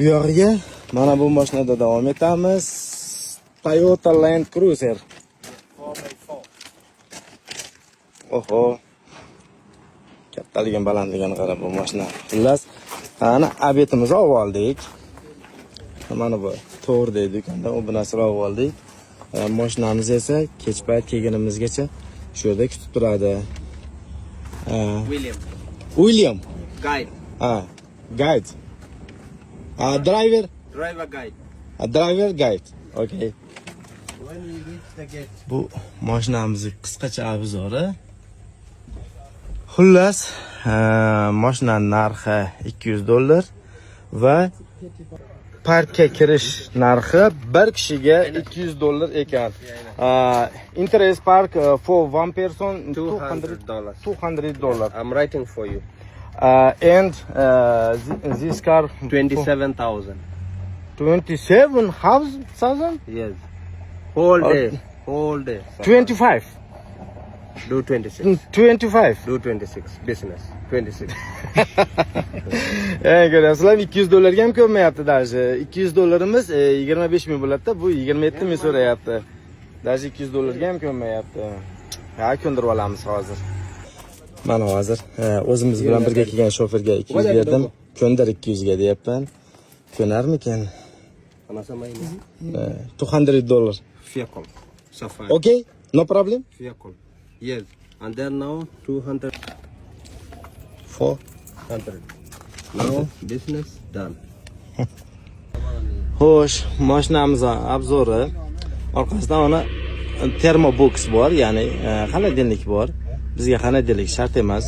Bu yog'iga mana bu mashinada davom etamiz. Toyota Land Cruiser. 4x4. Oho. Kattaligini, balandligini qarab bu mashina. Xullas, ana обед imizni olib oldik. Mana bu to'g'ri do'kondan u bu narsalar olib oldik. Mashinamiz esa kech payt kelgunimizgacha shu yerda kutib turadi. William. William. Guide. Ha, guide. Ha, driver. Driver guide. Ha, driver guide. Okay. When we reach the gate. Bu mashinamizni qisqacha обзор i. Xullas, mashina narxi 200 dollar va parkka kirish narxi bir kishiga 200 dollar ekan. Interest park for one person 200 $200. 200 dollar. I'm writing for you. And this car 27,000. 27,000? Yes. Whole day. Whole day. 25. Do 26. 25. Do 26. Business. 26. Ey, ko'ryapsizlar, 200 dollarga ham ko'nmayapti даже. 200 dollarimiz 25 ming bo'ladi-da, bu 27 ming so'rayapti. Даже 200 dollarga ham ko'nmayapti. Ha, ko'ndirib olamiz hozir. Mana hozir o'zimiz bilan birga kelgan shoferga 200 berdim. "Ko'ndir 200 ga", deyapman. Ko'narmikan? Anasema ini. 200 dollar. Vehicle. Safari. Okay, no problem. Vehicle. Yes. And then now 200. Four. 100. Now business done. Xo'sh, mashinamiz обзор i. Orqasidan uni термобокс bor, ya'ni холодильник bor. Bizga холодильник shart emas.